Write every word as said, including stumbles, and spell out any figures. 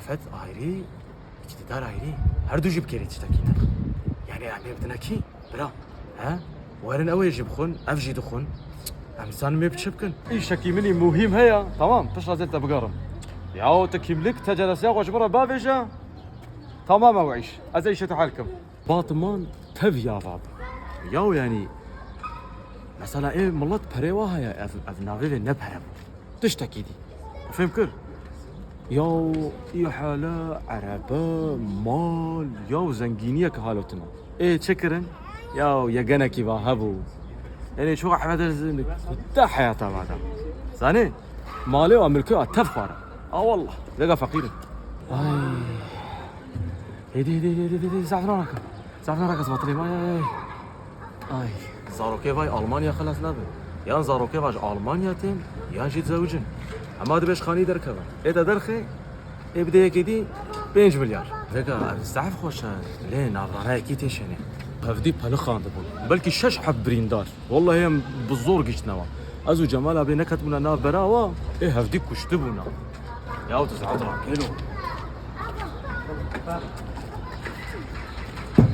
Fet ayrî, îktidar ayrî. Her du jî bi kêrê tiştekî ne. Yani em ê bidine kî? Bira. He? Werin ew ê jî bixwin, ev jî dixwin. Em nizanin ê bi çi bikin. Îşekî min î muhîm heye. Tamam, pişt ez ê te bigerim. Yaw tu kîmlik, te celesiya xwe ji min re bavêje. Tamam ew îş. Ez ê îşê te hel kim. Batiman tev ya va bû. Yaw yani, mesela ê milet perê wa heye, ev, ev navê vê ne pere bû. Tiştekî dî. Fêm kir? Yaw îhale, erebe, mal, yaw zengîniyek halo tune. Ê çi kirin? Yaw yegenekî va hebû. Ênê çi wexmedin te heyata va da. Zanê? Malê wa milkê wa tev xwara. A wallah. Vega feqîr in. Ay. Hêdî, hêdî, hêdî, hêdî, hêdî, zehf narake. Zehf narake ez batilîm. Ay, ay, ay. Ay. Zarokê vay Almanya xilas nabin. Yan zarokê vay ji Almanya tên, yan jî dizewicin. Hema dibê ji xanî derkevin. Ê te derxê, ê bidê yekê dî pênc milyar. Vega ev zehf xweş e. Lê navranayekî tê şênê. Hevdî pelixandibûn. Belkî şeş heb birîndar. Wallahî em bi zor gihîştine wan. Ez û Cemal abê neketibûne nav bera wa, ê hevdî kuştibûne. Ya tu zehf rakêno.